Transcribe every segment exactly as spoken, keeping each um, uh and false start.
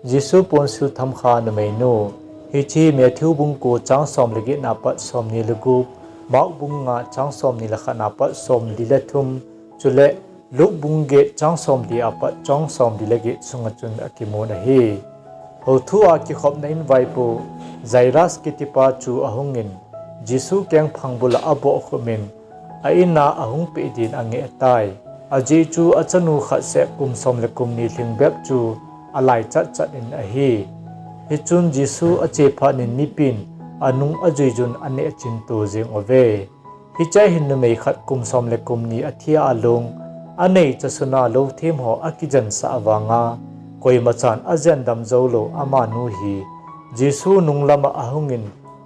Jesu ponsil thamkha numeinu. Hiche Matthew bung ko chang som le get na pat som ni le gup, Mark bung nga chang som ni le khat na pat som li le thum, chule Luke bung get chang som li a pat chang som li le get sunga chun akimun ahi. Houthua kikhopna in vaipo Jairus kitipa chu ahungin, Jesu kengphang bula abohkhum in, a in'a ahung peh din angeh tai. Ajeh chu achanu khat seh kum som le kum ni lhingbep chu alai chatchat in ahi. Hichun Jesu ache phat in mipin anung ajuijun aneh chinto jeng uve. Hichea hin numei khat kum som le kum ni athi a lung, anei chasuna lou them ho akijensah vanga, koimachan ajendam joulou amanu hi Jesu nunglama ahungin,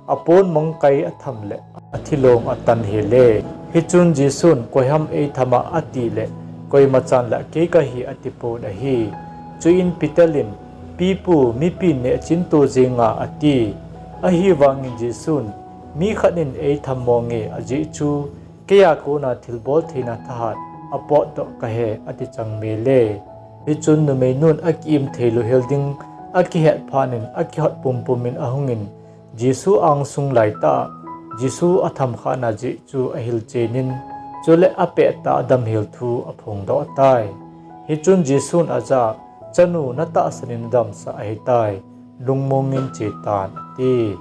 apon mongkai atham le athilong atan hile. Hichun Jesun, koiham eithama atile, koimachan la kei kahi atipon ahi. Chuin Peter in, Pipu, mipin neh chinto jenga ati. Ahivangin Jesun, mi khat in eitham monge ajeh chu, keia kona thilbol theina thahat apotdoh kahe ati changmele. Hichun numeinun aki-im theilou hel ding akihet phat in akihot pumpumin ahungin, Jesu angsung laitah a Jesu athamkhahna jeh chu ahilchenin, chule apettah a damhel thu aphongdoh tai. Hichun Jesun ajah a, Chanu, natahsan in nadamsah ahitai, lungmongin chetan ati.